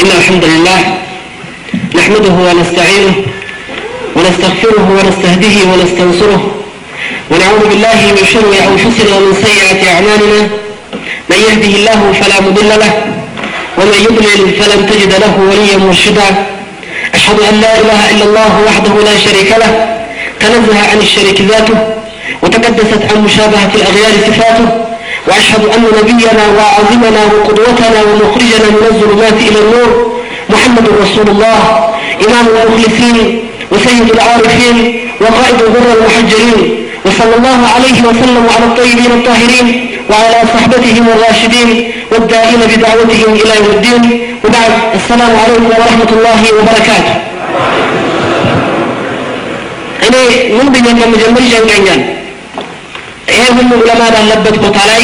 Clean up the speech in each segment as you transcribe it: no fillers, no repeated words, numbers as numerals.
إن الحمد لله نحمده ونستعينه ونستغفره ونستهديه ونستنصره ونعوذ بالله من شرور أنفسنا ومن سيئات أعمالنا من يهده الله فلا مضل له ومن يضلل فلن تجد له وليا مرشدا أشهد أن لا إله إلا الله وحده لا شريك له تنزه عن الشريك ذاته وتقدست عن مشابهة الأغيار صفاته وأشهد أن نبينا وعظيمنا وقدوتنا ومخرجنا من الظلمات إلى النور محمد رسول الله إمام المخلصين وسيد العارفين وقائد غر المحجرين وصلى الله عليه وسلم على الطيبين الطاهرين وعلى صحبتهم الراشدين والداعين بدعوتهم إلى يوم الدين وبعد السلام عليكم ورحمة الله وبركاته። እኔ ምን ብዬ እንደምጀምር ይጨንቀኛል። ይሄ ሁሉ ዑለማ ባለበት ቦታ ላይ፣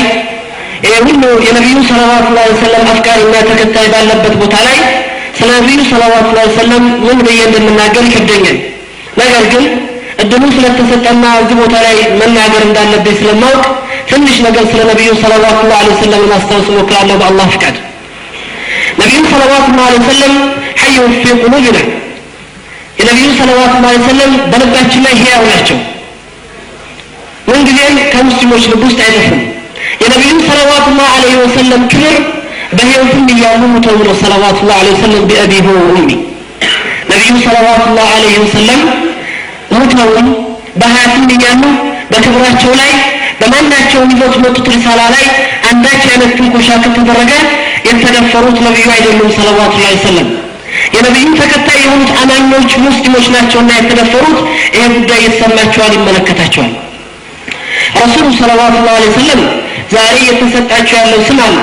ይሄ ሁሉ የነቢዩ ሰለላሁ ዐለይሂ ወሰለም አፍቃሪና ተከታይ ባለበት ቦታ ላይ ስለ ነቢዩ ሰለላሁ ዐለይሂ ወሰለም ምን ብዬ እንደምናገር ይከብደኛል። ነገር ግን እድሉ ስለተሰጠና እዚህ ቦታ ላይ መናገር እንዳለብኝ ስለማውቅ ትንሽ ነገር ስለ ነቢዩ ሰለላሁ ዐለይሂ ወሰለም ለማስታወስ እሞክራለሁ በአላህ ፍቃድ። ነቢዩ ሰለላሁ ዐለይሂ ወሰለም ሐዩ ፊ ቁሉቢና፣ የነቢዩ ሰለላሁ ዐለይሂ ወሰለም በልባችን ላይ ሕያው ናቸው። ምንጊዜም ከሙስሊሞች ልብ ውስጥ አይጠፉም። የነቢዩ ሰለላሁ ዐለይሂ ወሰለም ክብር በሕይወትም እያሉ ሙተው ነው። ሰለላሁ ዐለይሂ ወሰለም ቢአቢ ሁወ ወኡሚ። ነቢዩ ሰለላሁ ዐለይሂ ወሰለም ሙተውም በሀያትም እያሉ በክብራቸው ላይ በማናቸውም ይዘውት መጡት ሪሳላ ላይ አንዳች አይነት ትንኮሳ ከተደረገ የተደፈሩት ነቢዩ አይደሉም ሰለላሁ ዐለይሂ ወሰለም። የነቢዩ ተከታይ የሆኑት አማኞች ሙስሊሞች ናቸውና የተደፈሩት። ይሄ ጉዳይ ይሰማቸዋል፣ ይመለከታቸዋል። ረሱሉ ሰለላሁ ዐለይሂ ወሰለም ዛሬ እየተሰጣቸው ያለው ስም አለ።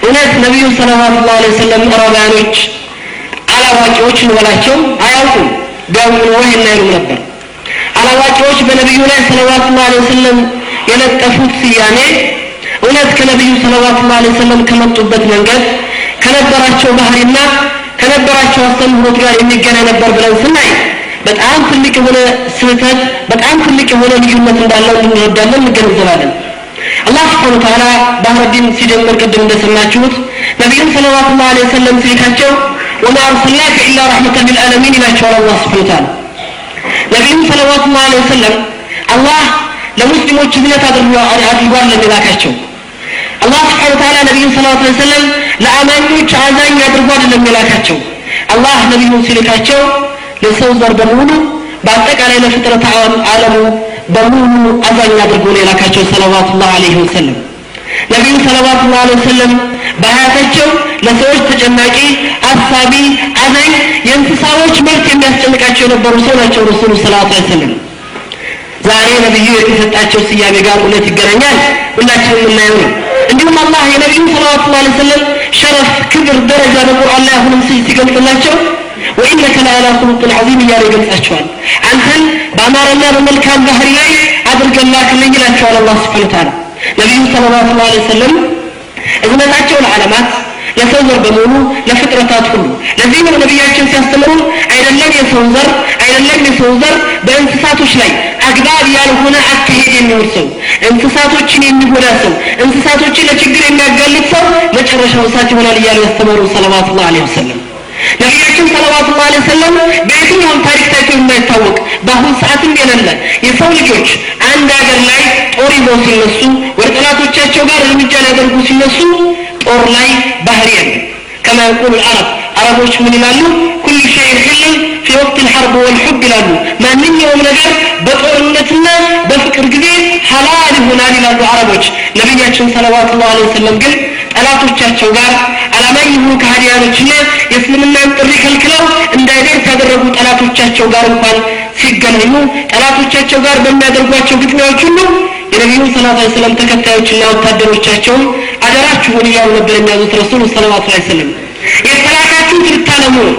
እውነት ነቢዩ ሰለላሁ ዐለይሂ ወሰለም ምዕራባውያኖች አላዋቂዎች እንበላቸው አያውቁም። ቢያውቁ ኖሮ ይሄን አይሉም ነበር። አላዋቂዎች በነቢዩ ላይ ሰለላሁ ዐለይሂ ወሰለም የለጠፉት ስያሜ እውነት ከነቢዩ ሰለላሁ ዐለይሂ ወሰለም ከመጡበት መንገድ ከነበራቸው ባህሪና ከነበራቸው አስተምህሮት ጋር የሚገናኝ ነበር ብለን ስናይ በጣም ትልቅ የሆነ ስህተት፣ በጣም ትልቅ የሆነ ልዩነት እንዳለው እንረዳለን፣ እንገነዘባለን። አላህ ሱብሓነሁ ወተዓላ ባህረዲን ሲጀምር ቅድም እንደሰማችሁት ነቢዩን ሰለላሁ ዐለይሂ ወሰለም ሲልካቸው ወማ አርሰልናከ ኢላ ረሕመተን ሊልዓለሚን ይላቸዋል አላህ ሱብሓነሁ ወተዓላ። ነቢዩን ሰለላሁ ዐለይሂ ወሰለም አላህ ለሙስሊሞች እዝነት አድርጓል ለሚላካቸው። አላህ ሱብሓነሁ ወተዓላ ነቢዩን ሰለላሁ ዐለይሂ ወሰለም ለአማኞች አዛኝ አድርጎ አይደለም የላካቸው። አላህ ነቢዩን ሲልካቸው ለሰው ዘር በሙሉ በአጠቃላይ ለፍጥረት ዓለሙ በሙሉ አዛኝ አድርጎ ነው የላካቸው ሰለላሁ ዐለይሂ ወሰለም። ነቢዩ ሰለላሁ ዐለይሂ ወሰለም በሀያታቸው ለሰዎች ተጨናቂ፣ አሳቢ፣ አዛኝ፣ የእንስሳዎች መብት የሚያስጨንቃቸው የነበሩ ሰው ናቸው ረሱሉ ሰለላሁ ዐለይሂ ወሰለም። ዛሬ ነቢዩ የተሰጣቸው ስያሜ ጋር እውነት ይገናኛል? ሁላችንም የምናየው ነው። እንዲሁም አላህ የነቢዩ ሰለላሁ ዐለይሂ ወሰለም ሸረፍ፣ ክብር፣ ደረጃ በቁርአን ላይ አሁንም ሲገልጽላቸው ወኢነከ ለዐላ ኹሉቅን ዐዚም እያለ ይገልጻቸዋል። አንተን በአማረና በመልካም ባህሪ ላይ አድርገን ላክልኝ ይላቸዋል አላህ ሱብሓነሁ ወተዓላ። ነቢዩ ሰለላሁ ዐለይሂ ወሰለም እዝነታቸው ለዓለማት፣ ለሰው ዘር በሙሉ፣ ለፍጥረታት ሁሉ። ለዚህ ነው ነቢያችን ሲያስተምሩ አይደለም የሰው ዘር አይደለም የሰው ዘር በእንስሳቶች ላይ አግባብ ያልሆነ አካሄድ የሚውል ሰው፣ እንስሳቶችን የሚጎዳ ሰው፣ እንስሳቶችን ለችግር የሚያጋልጥ ሰው መጨረሻው እሳት ይሆናል እያሉ ያስተማሩ ሰለላሁ ዐለይሂ ወሰለም። ነቢያችን ሰለላሁ ዐለይሂ ወሰለም በየትኛውም ታሪክ ታይቶ የማይታወቅ በአሁን ሰዓትም የሌለ የሰው ልጆች አንድ ሀገር ላይ ጦር ይዘው ሲነሱ ወደ ጠላቶቻቸው ጋር እርምጃ ሊያደርጉ ሲነሱ ጦር ላይ ባህሪ የለም። ከማ የቁሉ አረብ፣ አረቦች ምን ይላሉ? ኩሉ ሸይን ሕልም ፊ ወቅት ልሐርብ ወልሑብ ይላሉ። ማንኛውም ነገር በጦርነትና በፍቅር ጊዜ ሐላል ይሆናል ይላሉ አረቦች። ነቢያችን ሰለላሁ ዐለይሂ ወሰለም ግን ጠላቶቻቸው ጋር አላማኝ የሆኑ ከሃዲያኖችና የእስልምናን ጥሪ ከልክለው እንዳይደርስ ያደረጉ ጠላቶቻቸው ጋር እንኳን ሲገናኙ ጠላቶቻቸው ጋር በሚያደርጓቸው ግጥሚያዎች ሁሉ የነቢዩ ሰለላሁ ዐለይሂ ወሰለም ተከታዮችና ወታደሮቻቸውን አደራችሁን እያሉ ነበር የሚያዙት ረሱሉ ሰለላሁ ዐለይሂ ወሰለም። የተላካችሁት ልታለሙ ነው።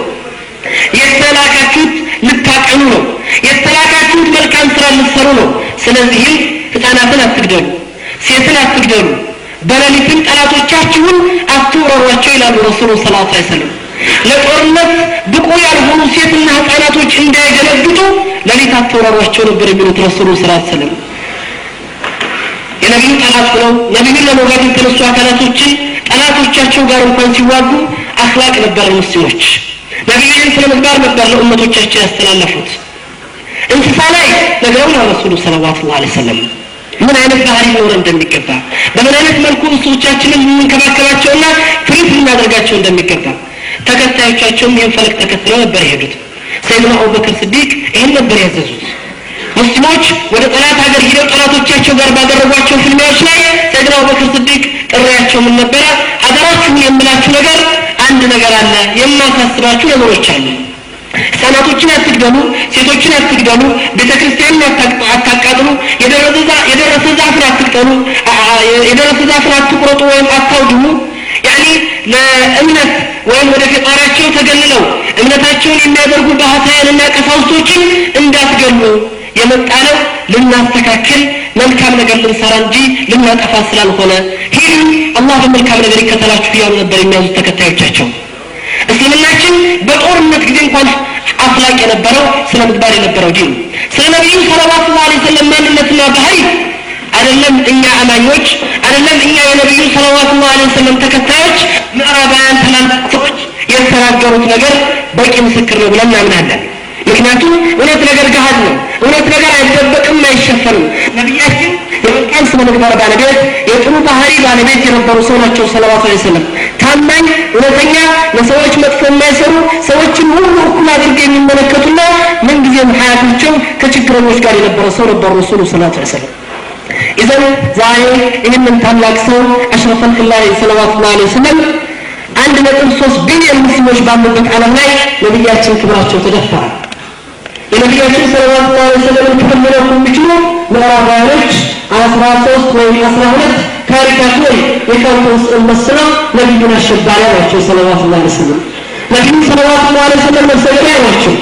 የተላካችሁት ልታቀኑ ነው። የተላካችሁት መልካም ስራ ልትሰሩ ነው። ስለዚህም ህፃናትን አትግደሉ፣ ሴትን አትግደሉ፣ በሌሊትም ጠላቶቻችሁን አትውረሯቸው ይላሉ ረሱሉ ሰለላሁ ዐለይሂ ወሰለም። ለጦርነት ብቁ ያልሆኑ ሴትና ህፃናቶች እንዳይገለግጡ ሌሊት አትውረሯቸው ነበር የሚሉት ረሱሉ ሰለላሁ ዐለይሂ ወሰለም። የነቢዩ ጠላት ሆነው ነቢዩን ለመውጋት የተነሱ አካላቶችን ጠላቶቻቸው ጋር እንኳን ሲዋጉ አኽላቅ ነበር ሙስሊሞች። ነቢዩ ይህን ስነ ምግባር ነበር ለኡመቶቻቸው ያስተላለፉት። እንስሳ ላይ ነግረውናል ረሱሉ ሰለላሁ ዐለይሂ ወሰለም ምን አይነት ባህሪ ሊኖር እንደሚገባ፣ በምን አይነት መልኩ እንስሶቻችንን ልንንከባከባቸውና ትሪት ልናደርጋቸው እንደሚገባ። ተከታዮቻቸውም ይህን ፈለግ ተከትለው ነበር የሄዱት። ሰይድና አቡበክር ስዲቅ ይህን ነበር ያዘዙት። ሙስሊሞች ወደ ጠላት ሀገር ሂደው ጠላቶቻቸው ጋር ባደረጓቸው ፍልሚያዎች ላይ ሰይድና አቡበክር ስዲቅ ጥሪያቸው ምን ነበረ? አደራችሁ የምላችሁ ነገር አንድ ነገር አለ፣ የማሳስባችሁ ነገሮች አሉ። ህፃናቶችን አትግደሉ፣ ሴቶችን አትግደሉ፣ ቤተክርስቲያንን አታቃጥሉ፣ የደረሰ ዛፍን አትቅጠሉ፣ የደረሰ ዛፍን አትቁረጡ ወይም አታውድሙ። ያኒ ለእምነት ወይም ወደ ፈጣሪያቸው ተገልለው እምነታቸውን የሚያደርጉ ባህታውያንና ቀሳውስቶችን እንዳትገሉ። የመጣነው ልናስተካክል መልካም ነገር ልንሰራ እንጂ ልናጠፋ ስላልሆነ ሂዱ፣ አላህ በመልካም ነገር ይከተላችሁ እያሉ ነበር የሚያዙት ተከታዮቻቸው። እስልምናችን በጦርነት ጊዜ እንኳን አፍላቅ የነበረው ስነ ምግባር የነበረው ዲን ስለ ነቢዩ ሰለላሁ ዐለይሂ ወሰለም ማንነትና ባህሪ አይደለም እኛ አማኞች፣ አይደለም እኛ የነቢዩ ሰለላሁ ዐለይሂ ወሰለም ተከታዮች፣ ምዕራባውያን ታላላቅ ሰዎች የተናገሩት ነገር በቂ ምስክር ነው ብለን እናምናለን። ምክንያቱም እውነት ነገር ገሃድ ነው። እውነት ነገር አይደበቅም፣ አይሸፈንም። ነቢያችን የመልካም ስነ ምግባር ባለቤት፣ የጥሩ ባህሪ ባለቤት የነበሩ ሰው ናቸው ሰለላሁ ዐለይሂ ወሰለም። ታማኝ፣ እውነተኛ፣ ለሰዎች መጥፎ የማይሰሩ፣ ሰዎችን ሁሉ እኩል አድርገው የሚመለከቱና ምንጊዜም ሀያታቸው ከችግረኞች ጋር የነበረ ሰው ነበሩ ረሱሉ ሰለላሁ ዐለይሂ ወሰለም። ኢዘን ዛሬ ይህንን ታላቅ ሰው አሽረፈ ኸልቂላህ ሰለላሁ ዐለይሂ ወሰለም 1.3 ቢሊዮን ሙስሊሞች ባሉበት ዓለም ላይ ነቢያችን ክብራቸው ተደፈረ። የነቢያችን ሰለላሁ ዐለይሂ ወሰለም ክብር ሊነኩ የሚችሉ ምዕራባውያኖች 13 ወይም 12 ካሪካቱር የካርቱን ስዕል መስለው ነቢዩን አሸባሪ ናቸው ሰለላሁ ዐለይሂ ወሰለም። ነቢዩ ሰለላሁ ዐለይሂ ወሰለም ነፍሰ ገዳይ ናቸው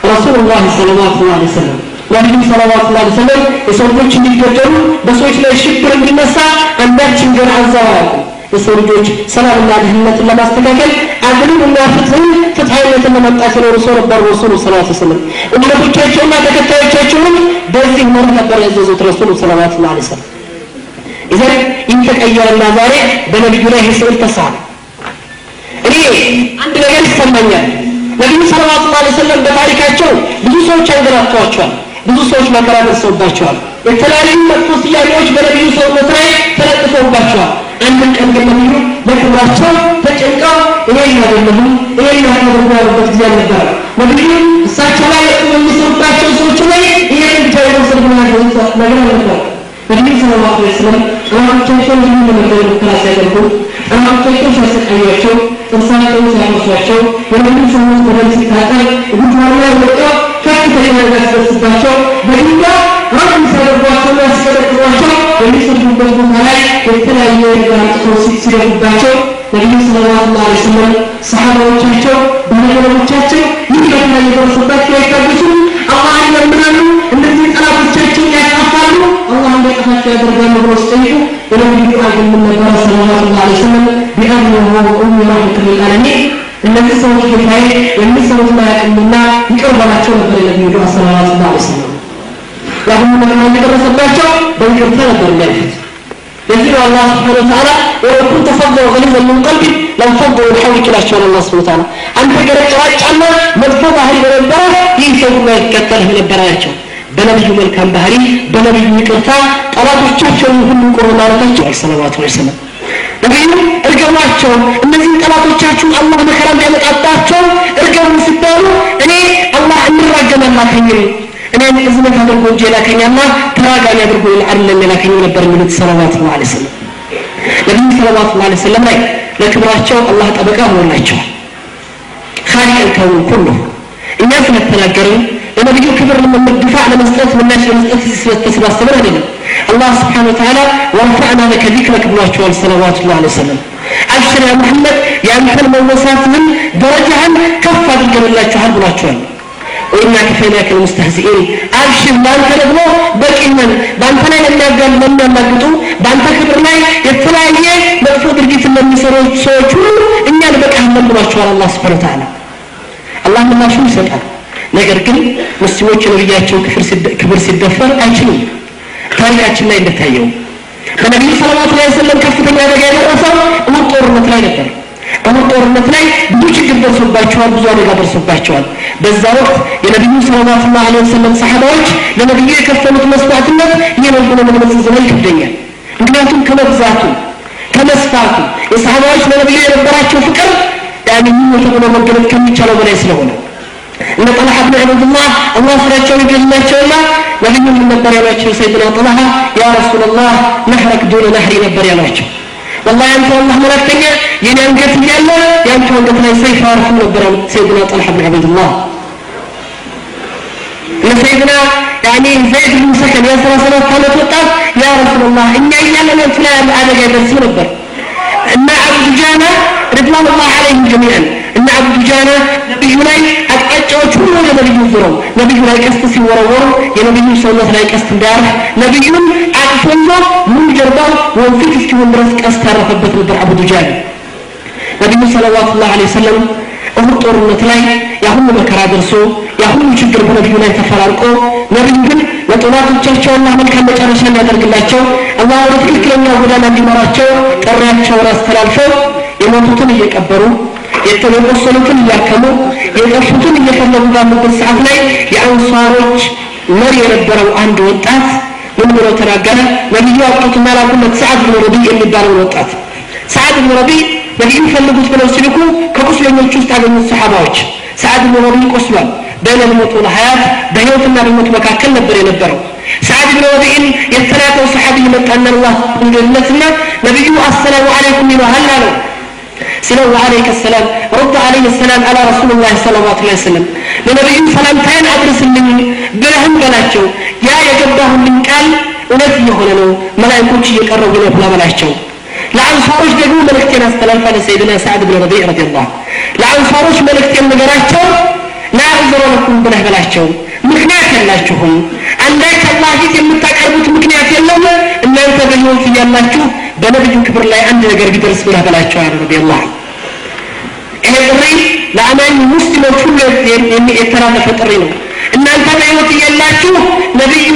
ረሱሉላህ ሰለላሁ ዐለይሂ ወሰለም። ነቢዩ ሰለላሁ ዐለይሂ ወሰለም የሰው ልጆች እንዲገደሉ፣ በሰዎች ላይ ሽብር እንዲነሳ አንዳችም ገና አዘው አያውቁም። የሰው ልጆች ሰላምና ደህንነትን ለማስተካከል አድልንና ፍትህን ፍትሃዊነትን ለማምጣት የኖሩ ሰው ነበሩ ረሱሉ ሰለላሁ ዐለይሂ ወሰለም። ኡመቶቻቸውና ተከታዮቻቸውንም በዚህ መርህ ነበር ያዘዙት ረሱሉ ሰለላሁ ዐለይሂ ወሰለም። ኢዘን ይተቀየረና ዛሬ በነቢዩ ላይ ይህ ስዕል ተሳለ። እኔ አንድ ነገር ይሰማኛል። ነቢዩ ሰለላሁ ዐለይሂ ወሰለም በታሪካቸው ብዙ ሰዎች አንገላተዋቸዋል። ብዙ ሰዎች መከራ ደርሰውባቸዋል። የተለያዩ መጥፎ ስያሜዎች በነቢዩ ሰውነት ላይ ተለጥፈውባቸዋል። አንድም ቀን ግን ነቢዩ ለክብራቸው ተጨንቀው እኔን አይደለሁም እኔን አታድርጉ ያሉበት ጊዜ አልነበረም። ነቢዩ እሳቸው ላይ በሚሰሩባቸው ሰዎች ላይ ይሄን ብቻ የመውሰድ ነገር አልነበረም። ነቢዩ ሰለላሁ ዐለይሂ ወሰለም ጠላቶቻቸውን ሁሉ ለመግደል ሙከራ ሲያደርጉ፣ ጠላቶቻቸው ሲያሰቃያቸው፣ ጥርሳቸውን ሲያፈርሷቸው፣ የነቢዩ ሰውነት በደም ሲታጠብ፣ ጉድጓድ ላይ ወድቀው ከፍተኛ ነገር ሲደርስባቸው፣ በድንጋይ ረግም ሲያደርጓቸውና ሲቀጠቅጧቸው፣ በሚሰግዱበት ቦታ ላይ የተለያየ ነገር አምጥተው ሲደፉባቸው ነቢዩ ሰለላሁ ዐለይሂ ወሰለም ሰሓባዎቻቸው፣ ባልደረቦቻቸው ይህ መከራ እየደረሰባቸው አይታገሱም። አላህን ይለምናሉ። እነዚህ ጠላቶቻቸውን ያጠፋሉ፣ አላህ እንዲያጠፋቸው ያደርጋሉ ብለው ሲጠይቁ የነቢዩ ዱዓ ግን ምን ነበረ? ሰለላሁ ዐለይሂ ወሰለም ቢአቢ ወኡሚ ረሕመተን ሊልዓለሚን፣ እነዚህ ሰዎች ጌታዬ የሚሰሩትን አያውቁምና ይቅር በላቸው ነበር የነቢዩ ዱዓ ሰለላሁ ዐለይሂ ወሰለም። ያ ሁሉ መከራ እየደረሰባቸው በይቅርታ ነበር የሚያልፉት። ለዚህ ነው አላህ ስብሐነ ወተዓላ ወለው ኩንተ ፈዘን ገሊዘን ሚን ቀልቢክ ለንፈዱ ሚን ሐውሊክ ይላቸዋል አላህ ስብሐነ ወተዓላ። አንተ ገረጭራጫና መጥፎ ባህሪ በነበረ ይህ ሰው ሁሉ አይከተልህም ነበር አላቸው። በነቢዩ መልካም ባህሪ፣ በነቢዩ ይቅርታ ጠላቶቻቸውን ሁሉ ቁር ማለታቸው ሰለላሁ ዐለይሂ ወሰለም። ነቢዩ እርገሟቸው፣ እነዚህን ጠላቶቻችሁ አላህ መከራ እንዲያመጣባቸው እርገሙ ሲባሉ እኔ አላህ እንራገም አላከኝም፣ እኔን እዝነት አድርጎ እንጂ የላከኝ አላህ ተራጋሚ አድርጎ አይደለም የላከኝ ነበር የሚሉት ሰለላሁ ዐለይሂ ወሰለም። ነቢዩ ሰለላሁ ዐለይሂ ወሰለም ላይ ለክብራቸው አላህ ጠበቃ ሆኖላቸዋል። ኻሊቀል ከውን ኩሉ እኛ ስለተናገርን ለነቢዩ ክብር ድፋዕ ለመስጠት ምላሽ ለመስጠት ስለተሰባሰብን አይደለም። አላህ ስብሓነ ወተዓላ ወረፈዕና ለከ ዚክረክ ብሏቸዋል ሰለላሁ ዐለይሂ ወሰለም። አብሽር ያ ሙሐመድ፣ የአንተን መወሳትህን ደረጃህን ከፍ አድርገንላችኋል ብሏቸዋል። ወኢና ከፈይናከ ልሙስተህዚኢን፣ አብሽር ለአንተ ደግሞ በቂ ነን። በአንተ ላይ ለሚያላግጡ፣ በአንተ ክብር ላይ የተለያየ መጥፎ ድርጊት ለሚሰሩ ሰዎች ሁሉ እኛ እንበቃሃለን ብሏቸዋል አላህ ስብሓነ ወተዓላ። አላህ ምላሹን ይሰጣል። ነገር ግን ሙስሊሞች የነቢያቸው ክብር ሲደፈር አይችሉም። ታሪካችን ላይ እንደታየው በነቢዩ ሰለላሁ ዐለይሂ ወሰለም ከፍተኛ አደጋ የደረሰው ኡሁድ ጦርነት ላይ ነበር። ኡሁድ ጦርነት ላይ ብዙ ችግር ደርሶባቸዋል፣ ብዙ አደጋ ደርሶባቸዋል። በዛ ወቅት የነቢዩ ሰለላሁ ዐለይሂ ወሰለም ሰሐባዎች ለነቢዩ የከፈሉት መስዋዕትነት ይህ ነው ብሎ መግለጽ ዘመን ይከብደኛል። ምክንያቱም ከመብዛቱ ከመስፋቱ የሰሐባዎች ለነቢዩ የነበራቸው ፍቅር ያኒ ተብሎ መገለጽ ከሚቻለው በላይ ስለሆነ እነ ጠልሐ ብን ዑበይዱላህ አላህ ስራቸውን ይገዝላቸውና ነቢዩ ምን ነበር ያሏቸው? ሰይድና ጠልሐ ያ ረሱላላህ ነሕረክ ዱነ ነሕሪ ነበር ያሏቸው። ወላሂ አንተ አላህ መላእክተኛ የኔ አንገት እያለ የአንተ አንገት ላይ ሰይፍ አርፉ ነበር ያሉት ሰይድና ጠልሐ ብን ዑበይዱላህ። እነ ሰይድና ያኒ ዘይድ ብን ሰከን የ17 ዓመት ወጣት ያ ረሱላላህ እኛ እያለን አንተ ላይ አደጋ ይደርስም ነበር። እና አቡ ዱጃና ሪድዋኑላህ ዐለይሂም ጀሚዓን እና አቡ ዱጃና ነቢዩ ላይ አቅጣጫዎች ሁሉ ወደ ነቢዩ ዙረው ነቢዩ ላይ ቀስት ሲወረወሩ የነቢዩ ሰውነት ላይ ቀስት እንዳያርፍ ነቢዩን አቅፎ ይዞ ሙሉ ጀርባው ወንፊት እስኪሆን ድረስ ቀስት ያረፈበት ነበር አቡ ዱጃና። ነቢዩ ሰለላሁ ዐለይሂ ወሰለም ኡሁድ ጦርነት ላይ ያ ሁሉ መከራ ደርሶ ያ ሁሉ ችግር በነቢዩ ላይ ተፈራርቆ ነቢዩ ግን ለጠላቶቻቸው አላህ መልካም መጨረሻ እንዲያደርግላቸው አላህ ወደ ትክክለኛው ጎዳና እንዲመራቸው ጥሪያቸውን አስተላልፈው የሞቱትን እየቀበሩ የተቆሰሉትን እያከሙ የጠፉትን እየፈለጉ ባሉበት ሰዓት ላይ የአንሷሮች መሪ የነበረው አንድ ወጣት ምን ብሎ ተናገረ? ነቢዩ አውጡትና ላኩለት ሰዓድ ብን ረቢዕ የሚባለውን ወጣት። ሰዓድ ብን ረቢዕ ነቢዩ ፈልጉት ብለው ሲልኩ ከቁስለኞች ውስጥ አገኙት ሰሓባዎች። ሰዓድ ብን ረቢዕ ቆስሏል። በይነ ልሞት ወልሐያት በህይወትና በሞት መካከል ነበር የነበረው። ሰዓድ ብን ረቢዕን የተላከው ሰሓቢ መጣና አላህ እንደለትና ነቢዩ አሰላሙ አለይኩም ይሉሃል አለው። ሲለው ወዐለይከ ሰላም ረድ ዐለይሂ ሰላም ዐላ ረሱሊላህ ሰለላሁ ዐለይሂ ወሰለም ለነቢዩ ሰላምታዬን አድርስልኝ ብለህም በላቸው፣ ያ የገባሁልኝ ቃል እውነት እየሆነ ነው፣ መላእክቶች እየቀረቡ ነው ብላ በላቸው። ለአንሷሮች ደግሞ መልእክቴን አስተላልፋ ለሰይድና ሰዓድ ብን ረቢዕ ረዲየላሁ ለአንሷሮች መልእክቴን ንገራቸው፣ ላ ዑዝረ ለኩም ብለህ በላቸው። ምክንያት የላችሁም፣ አንዳች አላህ ፊት የምታቀርቡት ምክንያት የለም፣ እናንተ በህይወት እያላችሁ በነቢዩ ክብር ላይ አንድ ነገር ቢደርስ ብለህ በላቸው አለ ረዲየላሁ። ይሄ ጥሪ ለአማኝ ሙስሊሞች ሁሉ የተላለፈ ጥሪ ነው። እናንተ በህይወት እያላችሁ ነቢዩ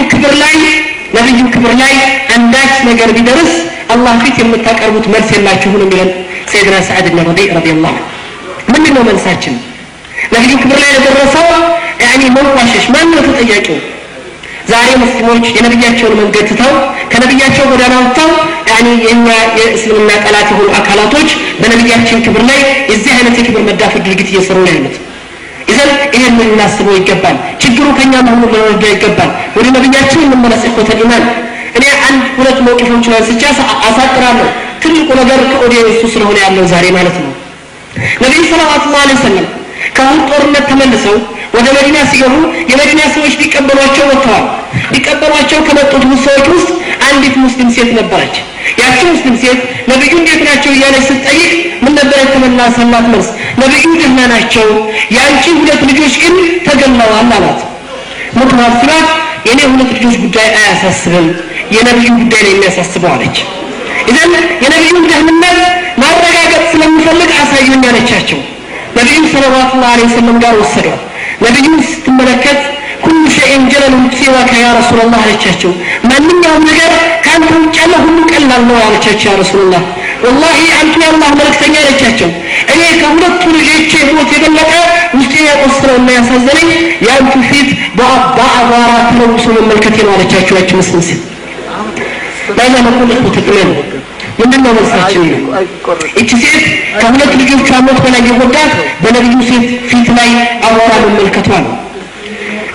ክብር ላይ አንዳች ነገር ቢደርስ አላህ ፊት የምታቀርቡት መልስ የላችሁም ነው የሚለን ሰይድና ሰዓድ ብን ረቢዕ ረዲየላሁ። ምንድን ነው መልሳችን? ነቢዩ ክብር ላይ ለደረሰው ያኒ መንቋሸሽ ማን ነው ተጠያቂው? ዛሬ ሙስሊሞች የነቢያቸውን መንገድ ትተው ከነቢያቸው ጎዳና ወጥተው ያኒ የኛ የእስልምና ጠላት የሆኑ አካላቶች በነቢያችን ክብር ላይ የዚህ አይነት የክብር መዳፈር ድርጊት እየሰሩ ነው ያሉት። ኢዘን ይሄንን ልናስበው ይገባል። ችግሩ ከኛ መሆኑን ልንረዳ ይገባል። ወደ ነቢያችን እንመለስ። ኢኽወተል ኢማን እኔ አንድ ሁለት መውቂፎችን አንስቼ አሳጥራለሁ። ትልቁ ነገር ከኦዲየንሱ ስለሆነ ያለው ዛሬ ማለት ነው። ነቢዩ ሰለላሁ ዐለይሂ ወሰለም ከኡሁድ ጦርነት ተመልሰው ወደ መዲና ሲገቡ የመዲና ሰዎች ሊቀበሏቸው ወጥተዋል። ሊቀበሏቸው ከመጡት ሰዎች ውስጥ አንዲት ሙስሊም ሴት ነበረች። ያቺ ሙስሊም ሴት ነቢዩ እንዴት ናቸው እያለች ስትጠይቅ ምን ነበር የተመለሰላት መልስ? ነቢዩ ደህና ናቸው፣ ያንቺ ሁለት ልጆች ግን ተገለዋል አላት። ሞተዋል ሲላት የኔ ሁለት ልጆች ጉዳይ አያሳስብም፣ የነቢዩ ጉዳይ ነው የሚያሳስበው አለች። ኢዘን የነቢዩን ደህንነት ማረጋገጥ ስለምፈልግ አሳዩኝ አለቻቸው። ነቢዩ ሰለላሁ ዐለይሂ ወሰለም ጋር ወሰዷት። ነቢዩን ስትመለከት ኩሉ ሸይን ጀለሉን ሲዋከ ያ ረሱላላህ አለቻቸው። ማንኛውም ነገር ከአንተ ውጭ ያለ ሁሉ ቀላል ነው አለቻቸው። ያ ረሱላላህ ወላሂ አንቱ የአላህ መልእክተኛ አለቻቸው። እኔ ከሁለቱ ልጆቼ ሞት የበለጠ ውስጤ ያቆሰለውና ያሳዘነኝ የአንቱ ፊት በአቧራ ተለውሶ መመልከቴ ነው አለቻቸው። ያቺ ሙስሊም ሴት ማዛ ነቁል ኢኽወተል ኢማን ምንድን ነው መልሳችን? እቺ ሴት ከሁለት ልጆቿ ሞት በላይ የጎዳት በነቢዩ ሴት ፊት ላይ አቧራ መመልከቷ ነው።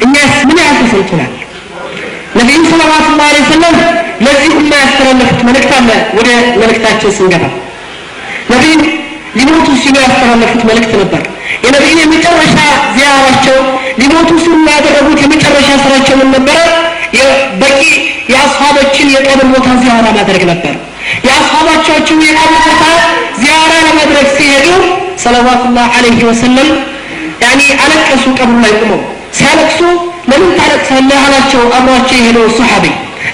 እኛስ ምን ያህል ተሰምቶናል? ነቢዩ ሰለላሁ ዐለይሂ ወሰለም ለዚህ ኡማ ያስተላለፉት መልእክት አለ። ወደ መልእክታቸው ስንገባ ነቢዩ ሊሞቱ ሲሉ ያስተላለፉት መልእክት ነበር። የነቢዩ የመጨረሻ ዚያራቸው ሊሞቱ ሲሉ ያደረጉት የመጨረሻ ስራቸው ምን ነበረ? በቂ የአስሃቦችን የቀብር ቦታ ዚያራ ማድረግ ነበር። የአስሃቦቻቸው የቀብር ቦታ ዚያራ ለማድረግ ሲሄዱ ሰለላሁ ዐለይሂ ወሰለም ያኒ አለቀሱ። ቀብሩ ላይ ቆመው ሲያለቅሱ ለምን ታለቅሳለህ አላቸው አብሯቸው የሄደው ሱሐቢ።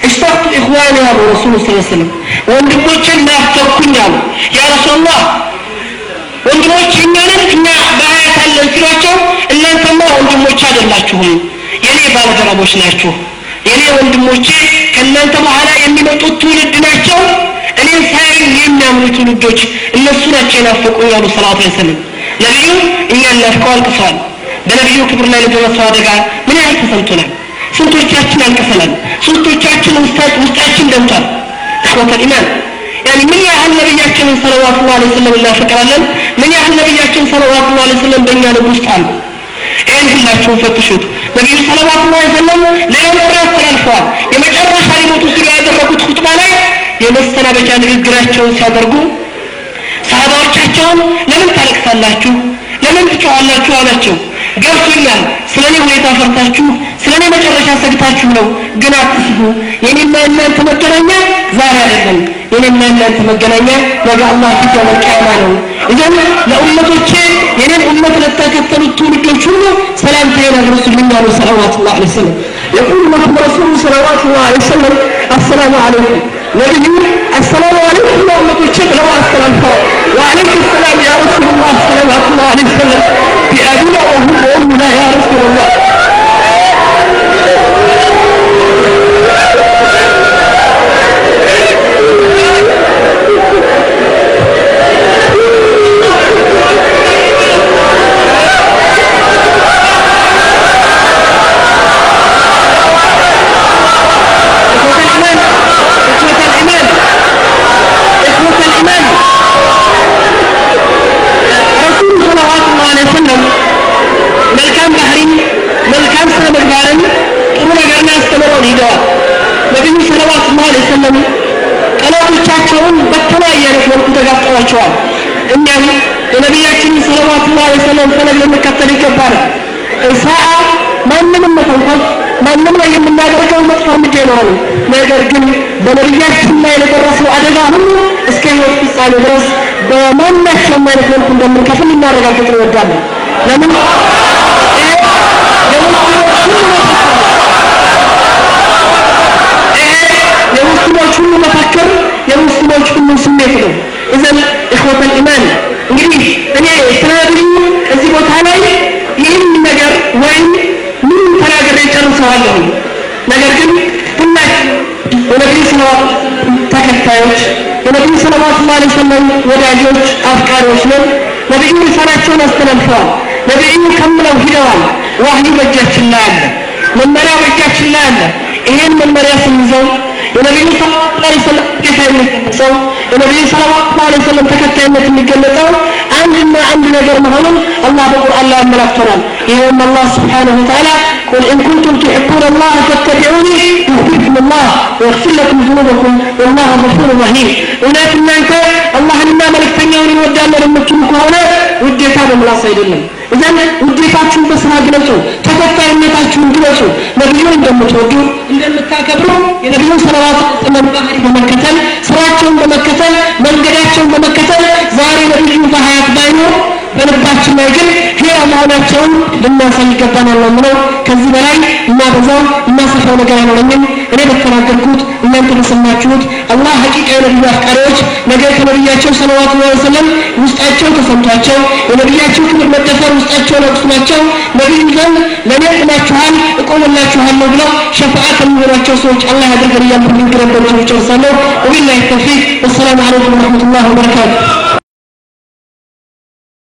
እሽተቅቱ ኢኽዋኒ አሉ ረሱሉ ሰለላሁ ዐለይሂ ወሰለም ወንድሞቼን ናፈቅኩኝ አሉ። ያ ረሱላህ ወንድሞች እኛ ነን፣ እኛ በሀያት አለን ሲሏቸው እናንተማ ወንድሞች አይደላችሁም፣ የኔ ባልደረቦች ናችሁ፣ የኔ ወንድሞቼ ከእናንተ በኋላ የሚመጡት ትውልድ ናቸው። እኔን ሳያዩ የሚያምኑ ትውልዶች እነሱ ናቸው የናፈቁኝ አሉ ሰለላሁ ዐለይሂ ወሰለም። ነቢዩ እኛን ናፍቀው አልቅሰዋል። በነቢዩ ክብር ላይ ለደረሰው አደጋ ምን ያህል ተሰምቶናል? ስንቶቻችን አልቅሰናል? ስንቶቻችን ውስጣችን ደምቷል? إخوة الإيمان يعني ምን ያህል ነቢያችንን ሰለላሁ ዐለይሂ ወሰለም እናፈቅራለን? ምን ያህል ነቢያችን ሰለላሁ ዐለይሂ ወሰለም በእኛ ልብ ውስጥ አሉ? ይህን ሁላችሁም ፈትሹት። ነቢዩ ሰለላሁ ዐለይሂ ወሰለም ሌላ ጥሪ አስተላልፈዋል። የመጨረሻ ሊሞቱ ሲሉ ያደረጉት ኹጥባ ላይ የመሰናበቻ ንግግራቸውን ሲያደርጉ ሰሃባዎቻቸውን ለምን ታለቅሳላችሁ? ለምን ትጮኻላችሁ? አላቸው። ገብቶኛል፣ ስለኔ ሁኔታ ፈርታችሁ ስለኔ መጨረሻ ሰግታችሁ ነው። ግን አትስጉ፣ የኔና የእናንተ መገናኛ ዛሬ አይደለም። የኔና የእናንተ መገናኛ ነገ አላህ ፊት የውመል ቂያማ ነው። إذن ለኡመቶቼ የኔን ኡመት ለተከተሉት ትውልዶች ሁሉ ሰላምታዬን አድርሱልኝ አሉ ሰለላሁ ዐለይሂ ወሰለም። يقول لهم رسول صلوات الله عليه وسلم السلام عليكم። ነቢዩ السلام عليكم ለኡመቶቼ ብለው አስተላልፈዋል። وعليكم السلام يا رسول الله صلوات الله عليه وسلم بأبينا وأمنا يا رسول الله። إخوة الإيمان ረሱሉ ሰለላሁ ዐለይሂ ወሰለም መልካም ባህሪን፣ መልካም ስነ ምግባርን፣ ጥሩ ነገርን አስተምረውን ሂደዋል። ነቢዩ ሰለላሁ ዐለይሂ ወሰለም ጠላቶቻቸውን በተለያየ አይነት መልኩ ተጋፍጠዋቸዋል። እኛም የነቢያችንን ሰለላሁ ዐለይሂ ወሰለም ፈለግ ልንከተል ይገባል። ኢሳአ ማንንም መተንኮስ፣ ማንም ላይ የምናደርገው መጥፎ እርምጃ ይኖራል። ነገር ግን በነቢያችን ላይ ለደረሰው አደጋ ሁሉ እስከ ሕይወት ፍጻሜ ድረስ በማናቸውም አይነት መልኩ እንደምንከፍል ልናረጋግጥ እንወዳለን። ለምን ይሄ የሙስሊሞች ሁሉ መፈክር፣ የሙስሊሞች ሁሉ ስሜት ነው። إذن إخوة الإيمان እንግዲህ እኔ ስለ ነቢዩ እዚህ ቦታ ላይ ይህን ነገር ወይም ምንም ተናግሬ ጨርሰዋለሁ። ነገር ግን ሁላችን የነቢዩ ሰለላሁ ተከታዮች፣ የነቢዩ ሰለላሁ ዐለይሂ ወሰለም ወዳጆች፣ አፍቃሪዎች ነን። ነቢዩ ሪሳላቸውን አስተላልፈዋል። ነቢዩ ከምለው ሂደዋል። ዋህዩ በእጃችን ላይ አለ፣ መመሪያ በእጃችን ላይ አለ። ይሄን መመሪያ ስንይዘው የነቢዩ ሰለላሁ ዐለይሂ ወሰለም ጌታ የሚገለጸው፣ የነቢዩ ሰለላሁ ዐለይሂ ወሰለም ተከታይነት የሚገለጸው አንድና አንድ ነገር መሆኑን አላህ በቁርአን ላይ አመላክቶናል። ይኸውም አላህ سبحانه وتعالى قل إن كنتم تحبون الله فاتبعوني يحببكم الله ويغفر لكم ذنوبكم والله غفور رحيم። እውነት እናንተ አላህንና መልእክተኛውን እንወዳለን የምትሉ ከሆነ ውዴታ በምላስ አይደለም። إذن ውዴታችሁን በስራ ግለጹ፣ ተከታይነታችሁን ግለጹ። ነቢዩን እንደምትወዱ እንደምታከብሩ የነቢዩን ሰለላሁ ዐለይሂ ወሰለም ባህሪ በመከተል፣ ስራቸውን በመከተል፣ መንገዳቸውን በመከተል ዛሬ ነቢዩ በሀያት ባይኖር በልባችን ላይ ግን ሕያው መሆናቸውን ልናሳይ ይገባናል ነው የምለው። ከዚህ በላይ የማበዛው የማሰፋው ነገር አይኖረኝም። እኔ በተናገርኩት እናንተ በሰማችሁት አላህ ሐቂቃ የነቢዩ አፍቃሪዎች ነገ ከነቢያቸው ሰለላሁ ዐለይሂ ወሰለም ውስጣቸው ተሰምቷቸው የነቢያቸው ክብር መደፈር ውስጣቸውን አቁስሏቸው ነቢዩ ዘንድ ለእኔ ቆማችኋል እቆምላችኋለሁ ብለው ሸፋዓ ከሚሆኗቸው ሰዎች አላህ ያድርገን እያልኩ ንግግሬን በዚሁ ጨርሳለሁ። ወቢላሂ ተውፊቅ። ወሰላሙ ዐለይኩም ወረሕመቱላሂ ወበረካቱ።